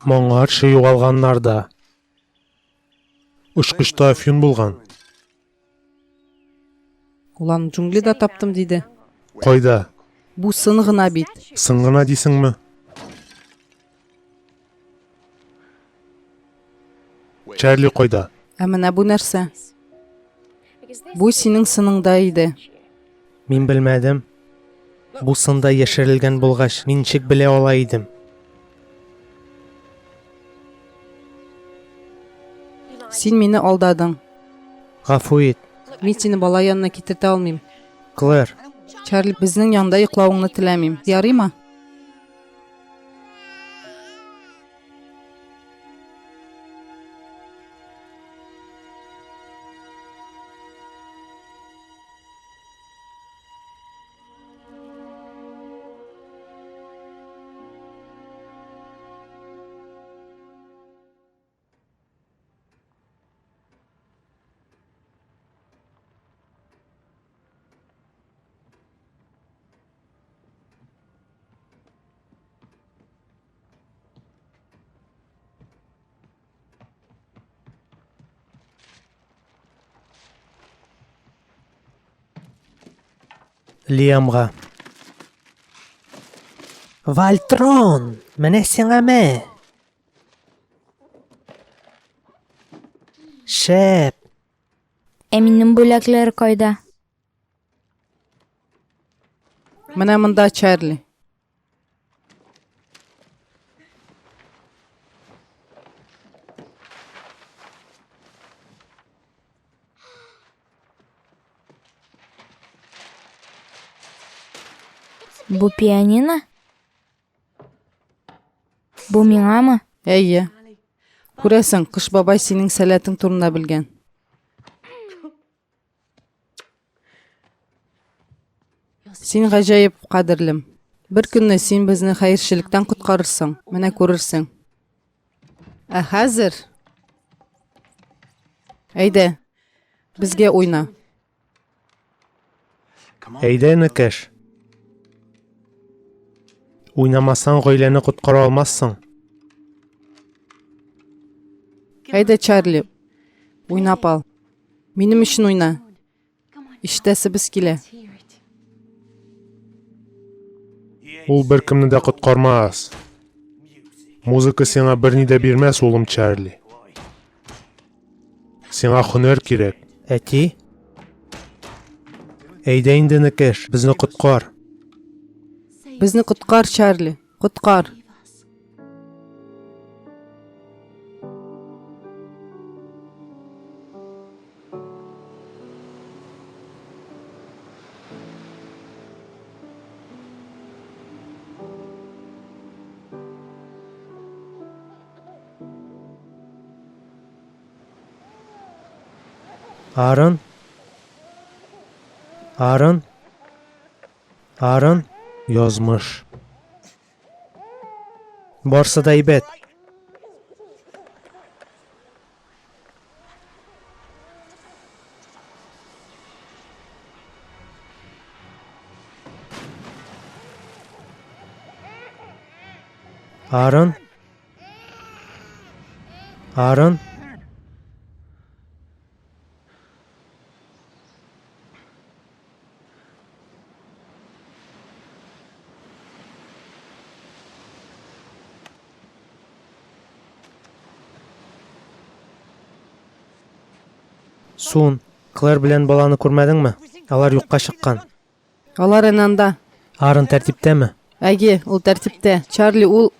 Моңарчы югалганнар да. Очкычта әфьюн булган. Ул аны джунглида таптым, диде. Кайда? Бу сын гына бит. Сын гына дисеңме? Чарли кайда? Ә менә бу нәрсә? Бу синең сыныңда иде. Мин белмәдем. Бу сында яшерелгән булгач, мин ничек белә ала идем? Син мине алдадың. Гафу ит. Мин сине бала янына китертә алмыйм. Клэр. Чарли, безнең янда йоклавыңны теләмим. Ярыймы? Лиамга. Вальтрон, менә сиңа мә. Шәп. Ә минем бүләкләр кайда? Менә монда Чарли. Бу пианино? Бу миңамы? Әйе. Күрәсең, Кыш бабай синең сәләтең турында белгән. Син гаҗәеп кадерлем. Бер көнне син безне хәерчелектән коткарырсың, менә күрерсең. Ә хәзер Әйдә, безгә уйна. Әйдә, энекәш. Уйнамасаң, гаиләне коткара алмассың. Әйдә, Чарли, уйнап ал. Минем өчен уйна. Ишетәсебез килә. Ул беркемне дә коткармас. Музыка сиңа берни дә бирмәс, улым Чарли. Сиңа һөнәр кирәк. Әти? Әйдә инде, энекәш, безне коткар. Безне коткар, Чарли, коткар. Аарон? Аарон? Аарон? Язмыш. Барсы да әйбәт. Аарон? Аарон? Сун, Клэр белән баланы күрмәдеңме? Алар юкка чыккан. Алар әнә анда. Аарон тәртиптәме? Әйе, ул тәртиптә. Чарли, ул...